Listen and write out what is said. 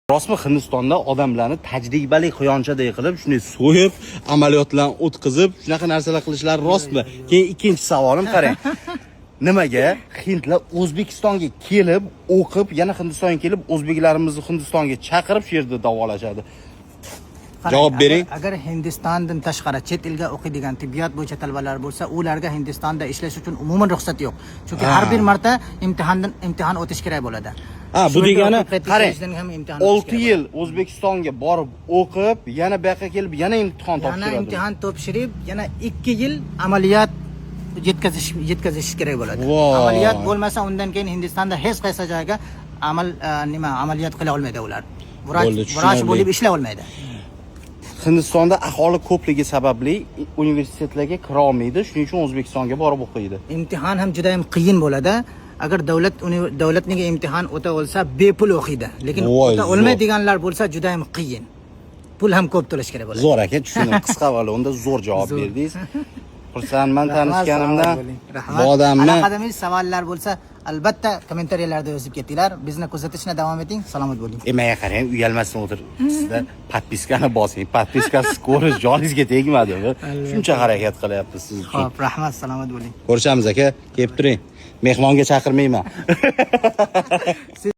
Rostmi, Hindistonda odamlarni tajribali quyonchaday qilib, shunday so'yib, amaliyotlarni o'tkazib, shunaqa narsalar qilishlari rostmi? Keyin ikkinchi savolim, qarang. Nimaga hindlar O'zbekistonga kelib, o'qib, yana Hindistonga kelib, o'zbeklarimizni Hindistonga chaqirib, shu yerda davolashadi? Qarang, Javob bering. Agar Hindistondan tashqari chet elga o'qiydigan tibbiyot bo'yicha talabalar bo'lsa, ularga Hindistonda ishlash uchun umuman ruxsat yo'q. Chunki har bir marta imtihondan imtihon o'tish kerak bo'ladi. Ha, bu Shu yerda degani, o'qib qaytib qarang, kelishdan ham imtihon o'tish 6 kerak. yil O'zbekistonga borib o'qib, yana bu yoqqa kelib, yana imtihon Yana topshiradi. imtihon topshirib, yana 2 yil amaliyot yetkazish kerak bo'ladi. Voy. Amaliyot bo'lmasa, undan keyin Hindistonda hech qaysi joyga amal nima, amaliyot qila olmaydi ular. Vrach Bo'ldi, vrach tushunarli. bo'lib ishlay olmaydi. Hindistonda aholi ko'pligi sababli universitetlarga kira olmaydi, shuning uchun O'zbekistonga borib o'qiydi. Imtihon ham juda ham qiyin bo'ladi. Agar davlatniga imtihon o'ta olsa, bepul o'qiydi. Lekin Voy, o'ta zo'r. olmaydiganlar bo'lsa, juda ham qiyin. Pul ham ko'p to'lash kerak bo'ladi. Zo'r aka, tushundim. Qisqa va unda zo'r javob Zo'r. berdingiz. Xursandman Rahmat, tanishganimdan. salomat bo'ling. Rahmat. Bu odamni Aloqadamiz, savollar bo'lsa, albatta kommentariyalarda yozib ketinglar. Bizni kuzatishni davom eting. Salomat bo'ling. E, menga qarang, uyalmasdan o'tir. Sizda подписка ni bosing. Подписка siz ko'rish joningizga tegmadimi? Shuncha harakat qilyapmiz siz uchun. Xo'p, rahmat, salomat bo'ling. Ko'rishamiz, aka, kelib turing. Mehmonga chaqirmayman.